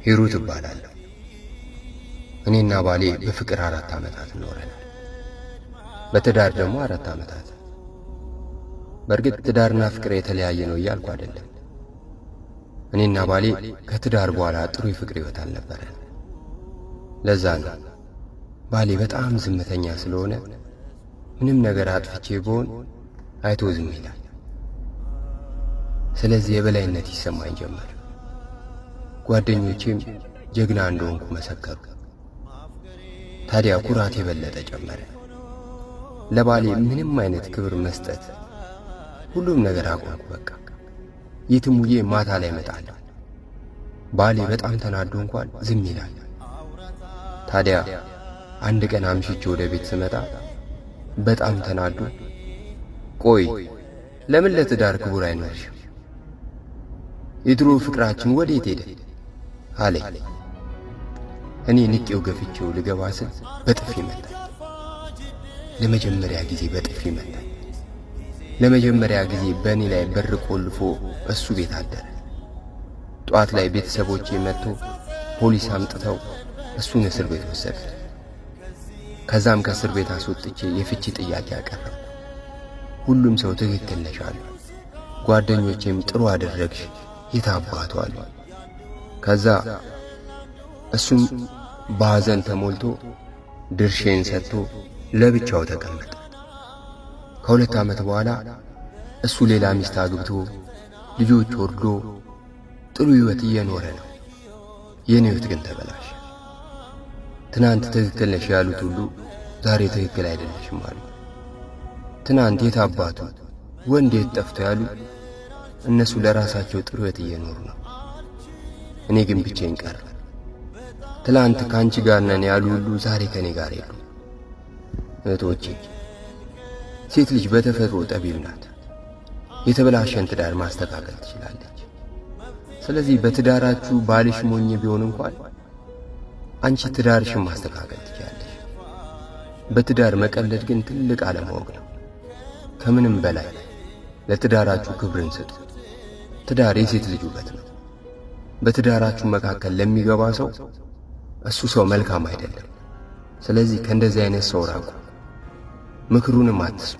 ሂሩት እባላለሁ። እኔና ባሌ በፍቅር 4 ዓመታት ኖረናል። በትዳር ደግሞ 4 ዓመታት። በእርግጥ ትዳርና ፍቅር የተለያየ ነው እያልኩ አይደለም። እኔና ባሌ ከትዳር በኋላ ጥሩ የፍቅር ሕይወት አልነበረን። ለዛ ነው ባሌ በጣም ዝምተኛ ስለሆነ ምንም ነገር አጥፍቼ ብሆን አይቶ ዝም ይላል። ስለዚህ የበላይነት ይሰማኝ ጀመር። ጓደኞቼም ጀግና እንደሆንኩ መሰከሩ። ታዲያ ኩራት የበለጠ ጨመረ። ለባሌ ምንም አይነት ክብር መስጠት ሁሉም ነገር አቆምኩ። በቃ የትም ውዬ ማታ ላይ እመጣለሁ። ባሌ በጣም ተናዶ እንኳን ዝም ይላል። ታዲያ አንድ ቀን አምሽቼ ወደ ቤት ስመጣ በጣም ተናዶ፣ "ቆይ ለምን ለትዳር ክቡር አይኖርሽም? የድሮ ፍቅራችን ወዴት ሄደ?" አለኝ። እኔ ንቄው ገፍቼው ልገባ ስል በጥፊ መታኝ። ለመጀመሪያ ጊዜ በጥፊ መታኝ። ለመጀመሪያ ጊዜ በእኔ ላይ በር ቆልፎ እሱ ቤት አደረ። ጧት ላይ ቤተሰቦቼ መጥቶ ፖሊስ አምጥተው እሱን እስር ቤት ወሰዱት። ከዛም ከእስር ቤት አስወጥቼ የፍቺ ጥያቄ አቀረብኩ። ሁሉም ሰው ትክክል ነሽ አሉ። ጓደኞቼም ጥሩ አደረግሽ የታባቱ አሉ። ከዛ እሱም በሐዘን ተሞልቶ ድርሼን ሰጥቶ ለብቻው ተቀመጠ። ከ2 ዓመት በኋላ እሱ ሌላ ሚስት አግብቶ ልጆች ወልዶ ጥሩ ሕይወት እየኖረ ነው። የኔ ሕይወት ግን ተበላሸ። ትናንት ትክክል ነሽ ያሉት ሁሉ ዛሬ ትክክል አይደለሽም አሉ። ትናንት የት አባቱ ወንድ የት ጠፍቶ ያሉ እነሱ ለራሳቸው ጥሩ ሕይወት እየኖሩ ነው። እኔ ግን ብቻዬን ቀረሁ። ትላንት ከአንቺ ጋር ነን ያሉ ሁሉ ዛሬ ከኔ ጋር የሉም። እህቶቼ፣ ሴት ልጅ በተፈጥሮ ጠቢብ ናት። የተበላሸን ትዳር ማስተካከል ትችላለች። ስለዚህ በትዳራችሁ ባልሽ ሞኝ ቢሆን እንኳን አንቺ ትዳርሽን ማስተካከል ትችላለሽ። በትዳር መቀለድ ግን ትልቅ አለማወቅ ነው። ከምንም በላይ ለትዳራችሁ ክብርን ስጡ። ትዳር የሴት ልጅ ውበት ነው። በትዳራችሁ መካከል ለሚገባ ሰው እሱ ሰው መልካም አይደለም። ስለዚህ ከእንደዚህ አይነት ሰው ራቁ፣ ምክሩንም አትስሙ።